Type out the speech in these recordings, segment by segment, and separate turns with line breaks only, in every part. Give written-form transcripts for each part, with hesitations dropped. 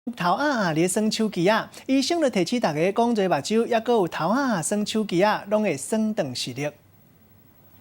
頭仔佇咧耍手機仔，醫生就提醒大家講，這目睭抑閣有頭仔耍手機仔，攏會損斷視力。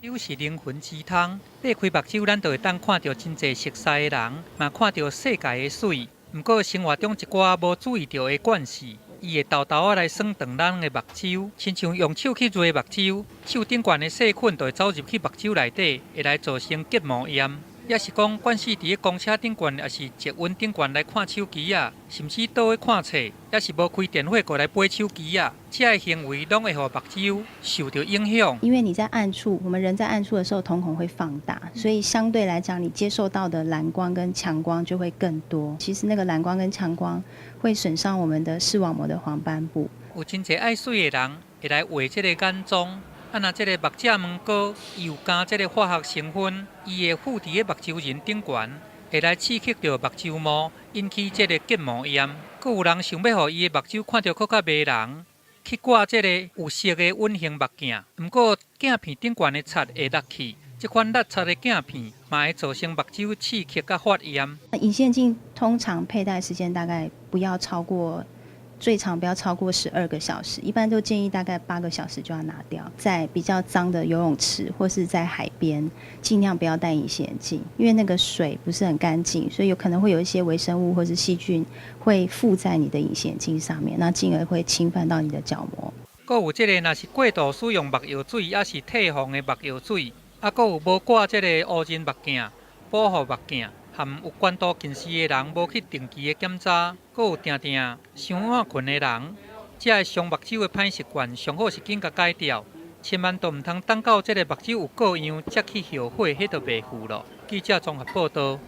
目睭是靈魂之窗，擘開目睭，咱就會當看著真濟熟似的人，嘛看著世界的媠。毋過生活中一寡無注意著的慣勢，伊會沓沓仔來損斷咱的目睭。親像用手去蹩目睭，手頂懸的細菌就會走入去目睭內底，會來造成結膜炎。抑是講，慣勢佇咧公車頂懸，抑是捷運頂懸來看手機仔，甚至倒咧看冊，抑是無開電火過來掰手機仔，這个行為攏會予目睭受著影響。
因為你在暗處，我們人在暗處的時候，瞳孔會放大，所以相對來講，你接受到的藍光跟強光就會更多。其實那個藍光跟強光會損傷我們的視網膜的黃斑部。
有真濟愛媠的人會來畫這個眼妝。啊，若這个目睫毛膏伊有加這个化學成分，伊會附佇咧目睭仁頂懸，會來刺激著目睭膜，引起這个結膜炎。閣有人想欲予伊的目睭看著閣較迷人，去掛這个有色的隱形目鏡。毋過鏡片頂懸的漆會落去，這款落漆的鏡片嘛會造成目睭刺激佮發炎。
隱形眼鏡通常佩戴時間大概不要超過，最長不要超過12個小時，一般都建議大概8個小時就要拿掉。在比較髒的游泳池或是在海邊，盡量不要戴隱形眼鏡，因為那個水不是很乾淨，所以有可能會有一些微生物或是細菌會附在你的隱形眼鏡上面，那進而會侵犯到你的角膜。
閣有這个，若是過度使用目藥水，抑是退黃的目藥水，啊，閣有無掛這个烏人目鏡、保護目鏡，含有懸度近視的人無去定期的檢查，閣有定定傷晚睏的人，這个傷目睭的歹習慣，上好是緊共改掉，千萬都毋通等到這个目睭有過樣，才去後悔，彼就袂赴囉。記者綜合報導。